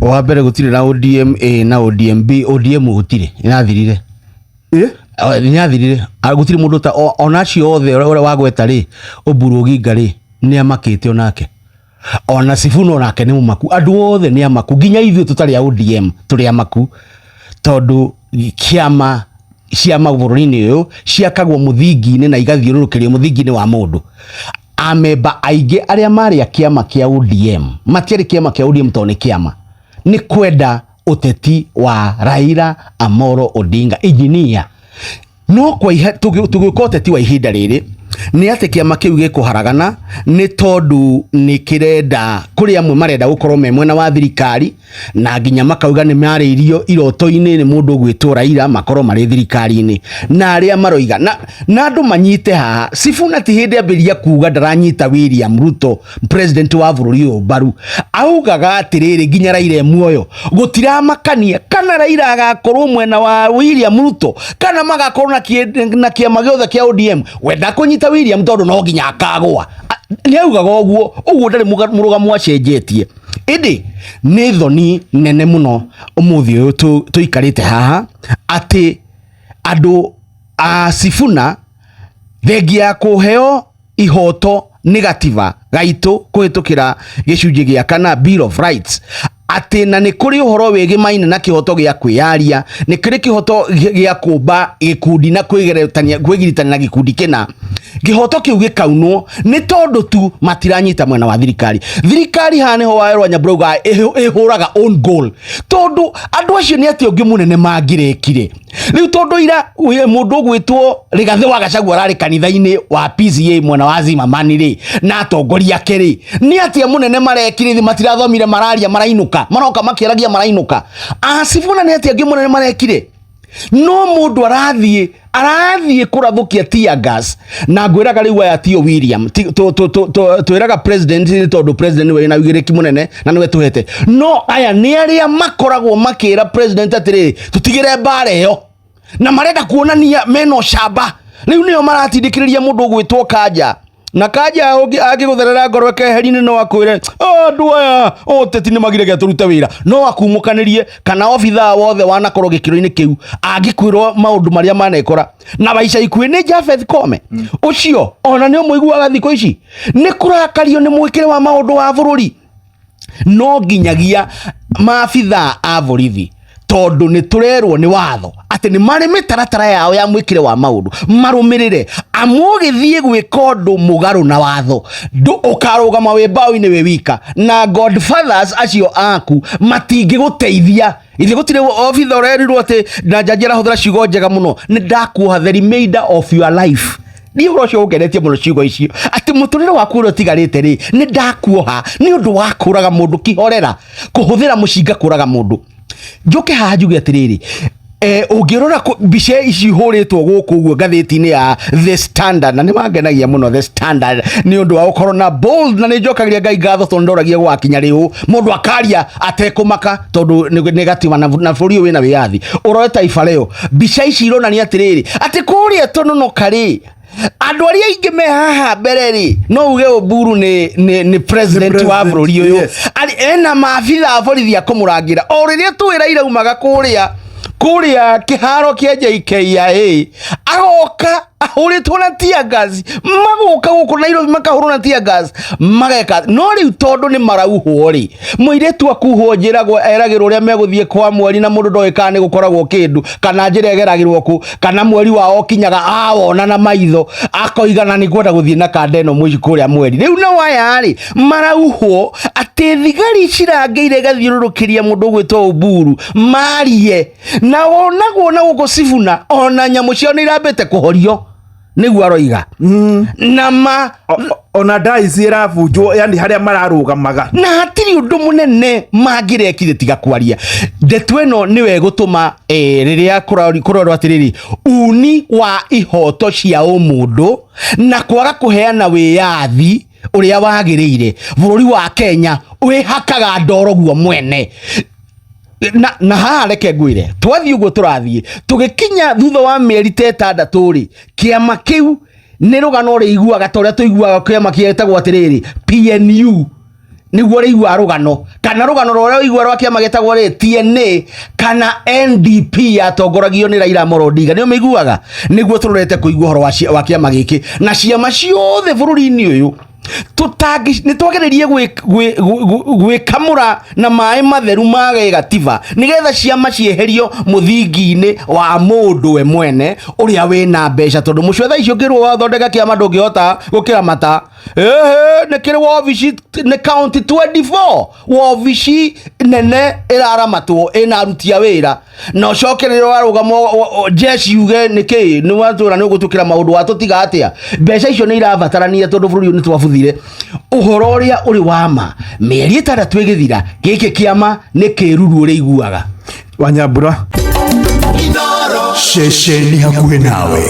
Wa mbere gũtirĩ na ODM A na ODM B. ODM gũtirĩ, nĩyathirire. Nĩyathirire. Gũtirĩ mũndũ ta ona acio othe ũrĩa wagweta rĩ, Oburu Oginga rĩ, nĩamakĩte onake. Ona Sifuna onake nĩ mũmaku. Andũ othe nĩ amaku, nginya ithuĩ tũtarĩ a ODM tũrĩ amaku, tondũ kĩama ciama bũrũri-inĩ ũyũ ciakagwo mũthingi-inĩ na igathiũrũrũkĩrio mũthingi-inĩ wa mũndũ. Amemba aingĩ arĩa marĩ a kĩama kĩa ODM matiarĩ kĩama kĩa ODM tondũ nĩ kĩama, nĩ kwenda ũteti wa Raila Amolo Odinga engineer. No kwa tũgĩũka ũteti wa ihinda rĩrĩ nĩ atĩ kĩama kĩu gĩkũharagana nĩ tondũ nĩ kĩrenda, kũrĩ amwe marenda gũkorwo me mwena wa thirikari na nginya makauga nĩ marĩirio iroto-inĩ nĩ mũndũ ũgwĩtwo Raila makorwo marĩ thirikari-inĩ, na arĩa maroiga na andũ manyite haha, Sifuna ti hĩndĩ ambĩrĩria kuga ndaranyita William Ruto president wa bũrũri ũyũ mbaru, augaga atĩrĩrĩ nginya Raila e muoyo gũtiramakania kana Raila agakorwo mwena wa William Ruto kana magakorwo na kĩama gĩothe kĩa ODM, we ndakũnyita William tondũ no nginya akagũa. Nĩ augaga ũguo, ũguo ndarĩ mũrũgamo acenjetie. Ĩndĩ nĩ thoni nene mũno ũmũthĩ ũyũ tũikarĩte haha atĩ andũ a Sifuna thengia ya kũheo ihoto nĩ gatiba gaitũ kũhĩtũkĩra gĩcunjĩ gĩa kana Bill of Rights, atĩ na nĩ kũrĩ ũhoro wĩgĩmaine na kĩhoto gĩa kwĩyaria, nĩ kũrĩ kĩhoto gĩa kũmba gĩkundi na kwĩgiritania na gĩkundi kĩna, kĩhoto kĩu gĩkaunwo nĩ tondũ tu matiranyita mwena wa thirikari. Thirikari haha nĩho Wawerũ Nyambura augaga ĩhũraga own goal, tondũ andũ acio nĩ atĩ ũngĩ mũnene mangĩrekire. Rĩu tondũ ira mũndũ ũgwĩtwo Rigathĩ wa Gachagua ararĩ kanitha-inĩ wa PCA mwena wa Zimmerman rĩ, na atongoria ake rĩ, nĩ atĩa mũnene marekire? Matirathomire, mararia marainũka, maroka makĩaragia marainũka. Sifuna nĩ atĩa angĩ mũnene marekire? No mũndũ arathiĩ kũrathũkia tear gas, na ngwĩraga rĩu aya tio William, twĩraga president nĩ tondũ president nĩwe wĩna ũigĩrĩki mũnene na nĩwe tũhete, no aya nĩ arĩa makoragwo makĩra president atĩrĩrĩ, tũtigĩre mbara ĩyo, na marenda kuonania mena ũcamba. Rĩu nĩo maratindĩkĩrĩria mũndũ ũgwĩtwo Kanja, na Kanja angĩgũtherera ngoro keheri-inĩ no akwĩre, andũ aya ũteti nĩ magiragia tũrute wĩra, no akumũkanĩrie kana obithaa wothe wanakorwo gĩkĩro-inĩ kĩu angĩkwĩrwo maũndũ marĩa manekora na waica ikuhĩ nĩ Japheth Koome ũcio ona nĩ ũmũiguaga thikũ ici nĩ kũrakario nĩ mwĩkĩre wa maũndũ wa bũrũri. No nginyagia maabithaa a borithi, tondũ nĩ tũrerwo nĩ watho atĩ nĩ marĩ mĩtaratara yao ya mwĩkĩre wa maũndũ marũmĩrĩre, amu ũgĩthiĩ gwĩka ũndũ mũgarũ na watho ũkarũgama wĩ mbaũ-inĩ wĩ wika, na godfathers acio aku matingĩgũteithia. Ithe gũtirĩ obitha ũrerirwo atĩ na njanji arahũthĩra ciugo njega mũno, nĩ ndakuoha the remainder of your life. Niĩ ũhoro ũcio ũngenetie mũno, ciugo icio atĩ mũtũrĩre waku ũrĩa ũtigarĩte rĩ, nĩ ndakuoha nĩ ũndũ wa kũraga mũndũ kĩhorera, kũhũthĩra mũcinga kũraga mũndũ. Njũke haha njuge atĩrĩrĩ, ũngĩrora mbica ici ihũrĩtwo gũkũ ũguo ngathĩti-inĩ ya The Standard, na nĩ mangenagia mũno The Standard nĩ ũndũ wa gũkorwo na bold, na nĩ njokagĩria Ngai ngatho tondũ ndoragia gwakinya rĩu mũndũ akaria atekũmaka, tondũ nĩ gatiba na bũrũri ũyũ wĩna wĩyathi. Ũrore Taifa Leo, mbica ici ironania atĩrĩrĩ, atĩ kũrĩa Tononoka rĩ, andũ arĩa aingĩ me haha mbere rĩ, no uge Oburu nĩ president wa bũrũri ũyũ. Ena maabitha a borithi a kũmũrangĩra o rĩrĩa tũĩ Raila aumaga kũrĩa kĩharo kĩa JKIA agoka ahũrĩtwo na tear gas, magoka gũkũ Nairobi makahũrwo na tear gas mageka. No rĩu tondũ nĩ marauhwo rĩ, mũirĩtu akuhwo njĩragwo eragĩrwo ũrĩa megũthiĩ kwa mweri, na mũndũ ndoĩ kana nĩ gũkoragwo kĩndũ kana njĩra ĩgeragĩrwo kũ, kana mweri wao ũkinyaga awona na maitho akoiga na nĩ ngwenda gũthiĩ na kanda ĩno mũici kũrĩa mweri. Rĩu nao aya rĩ, marauhwo atĩ thigari cirangĩire igathiũrũrũkĩria mũndũ ũgwĩtwo Oburu marie, na wonagwo na gũkũ Sifuna ona nyamũ ciao nĩ irambĩte kũhorio, nĩguo aroiga na ma Ona ndai ĩrabunjwo, yani harĩa mararũgamaga. Na hatirĩ ũndũ mũnene mangĩrekire tiga kwaria. Ndeto ĩno nĩwe ĩgũtũma rĩrĩa kũrorwo atĩrĩrĩ, uni wa ihoto cia ũmũndũ na kwaga kũheana wĩyathi ũrĩa wagĩrĩire, bũrũri wa Kenya wĩhakaga ndoro guo mwene. Na haha reke ngwĩre, twathiĩ ũguo tũrathiĩ tũgĩkinya thutha wa mĩeri ta 6 rĩ, kĩama kĩu nĩ rũgano rĩiguaga ta ũrĩa tũiguaga kĩama kĩetagwo atĩrĩrĩ PNU. Nĩguo ũrĩigua rũgano kana rũgano rũrĩa ũigua rwa kĩama gĩtagwo rĩ TNA kana NDP yatongoragio nĩ Raila Amolo Odinga, nĩ ũmĩiguaga. Nĩguo tũrorete kũigua ũhoro wa kĩama gĩkĩ na ciama ciothe bũrũri-inĩ ũyũ. Tũtangi nĩ twagĩrĩrie gwĩkamũra na maĩ matheru ma gĩgatiba nĩgetha ciama cieherio mũthingi-inĩ wa mũndũ we mwene ũrĩa wĩna mbeca, tondũ mũcwe thaa icio ũngĩrwo wathondeka kĩama ndũngĩhota gũkĩramata. Ĩhĩ, nĩ kĩrĩ wobici nĩ county 24, wobici nene ĩraramatwo ĩna aruti a wĩra, na ũcoke rĩrĩa warũgama jeshi uge nĩkĩ nĩ watũra nĩ ũgũtũkĩra maũndũ watũtiga atĩa. Mbeca icio nĩ irabatarania tondũ bũrũri ũyũ nĩ twabuthire ũhoro ũrĩa ũrĩ wa ma. Mĩeri 6 ĩgĩthira, gĩkĩ kĩama nĩ kĩruru ũrĩiguaga. Wanyambura. Ceceni hakuhĩ nawe.